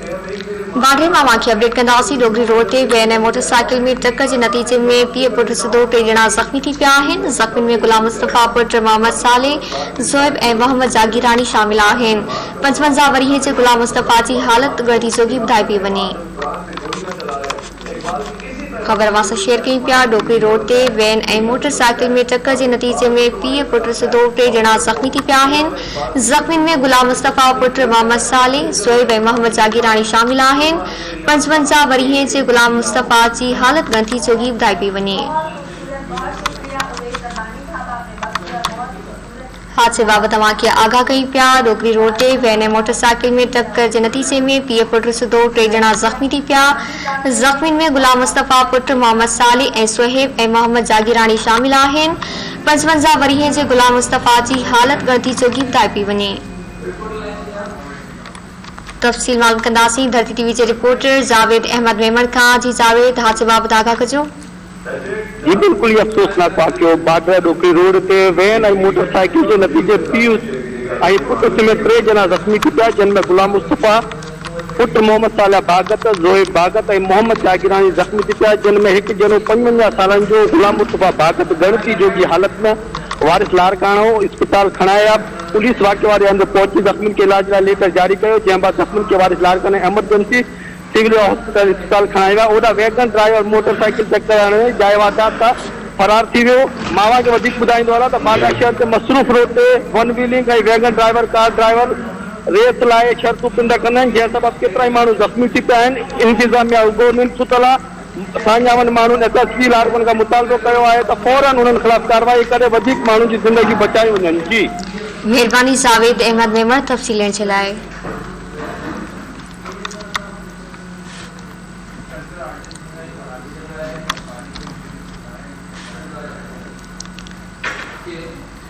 باڊهه مان اوهان کي اپڊيٽ ڪنداسين ڏوگري روڊ تي وين ۽ موٽر سائيڪل ۾ ٽڪر جي نتيجي ۾ پيء پٽ سوڌو ٽي ڄڻا زخمي ٿي پيا آهن زخمين ۾ غلام مصطفيٰ پٽ محمد صالح زوهيب ۽ محمد جاگيراڻي شامل آهن 55 ورهين جي غلام مصطفيٰ جي حالت ڳڻتي جوڳي ٻڌائي پئي وڃي. خبر اوهان سان شيئر ڪيون پيا ڏوڪري روڊ تي وين ۽ موٽر سائيڪل ۾ ٽڪر جي نتيجي ۾ پيء پٽ سوڌو ٽي ڄڻا زخمي ٿي پيا آهن زخمين ۾ غلام مصطفيٰ پٽ محمد صالح، زوهيب ۽ محمد جاگيراڻي شامل آهن 55 ورهين جي غلام مصطفيٰ جي حالت ڳڻتي جوڳي ٻڌائي پئي وڃي. حادثي بابت اوهان کي آگاهه ڪيون پيا، ڏوڪري روڊ تي وين ۽ موٽر سائيڪل ۾ ٽڪر جي نتيجي ۾ پيء پٽ سوڌو ٽي ڄڻا زخمي ٿي پيا، زخمين ۾ غلام مصطفيٰ پٽ محمد صالح ۽ صهيب ۽ محمد جاگيراڻي شامل آهن، 55 ورهين جي غلام مصطفيٰ جي حالت ڳڻتي جوڳي ٻڌائي پئي وڃي. تفصيل معلوم ڪنداسين ڌرتي ٽي وي جي رپورٽر جاويد احمد ميمڻ کان، جي جاويد حادثي بابت آگاهه ڪجو. جي بلڪل هي افسوسناڪ واقعو باڊهه ڏوڪري روڊ تي وين ۽ موٽر سائيڪل جي نتيجي پيء ۽ پٽ سميت ٽي ڄڻا زخمي ٿي پيا جن ۾ غلام مصطفيٰ پٽ محمد صالح ڀاڳت، زوهيب ڀاڳت ۽ محمد جاگيراڻي زخمي ٿي پيا جن ۾ هڪ ڄڻو 55 سالن جو غلام مصطفيٰ ڀاڳت ڳڻتي جوڳي حالت ۾ وارث لاڙڪاڻو اسپتال کڻايا پوليس واقعي واري هنڌ پهچي زخمين کي علاج لاء ليٽر جاري ڪيو جنهن بعد زخمين کي وارث لاڙڪاڻي ايمرجنسي سول هاسپيٽل اسپتال کڻائي ويا، اوڏانهن ويگن ڊرائيور موٽر سائيڪل ٽڪر هڻي جاء واردات تان فرار ٿي ويو. مان اوهان کي وڌيڪ ٻڌائيندو هلان ته باڊهه شهر جي مصروف روڊ تي one wheeling ۽ wagon driver car driver race لاء شرطون پڻ رکندا آهن، جنهن سبب ڪيترائي ماڻهو زخمي ٿي پيا آهن، انتظاميا رڳو ننڊ ستل آهي، ساڃاهوند ماڻهن ايس ايس پي لاڙڪاڻي کان مطالبو ڪيو آهي ته فورن انهن خلاف ڪارروائي ڪري وڌيڪ ماڻهن جي زندگيون بچايون وڃن. جي. مهرباني جاويد احمد ميمڻ تفصيل ڏيڻ جي لاء.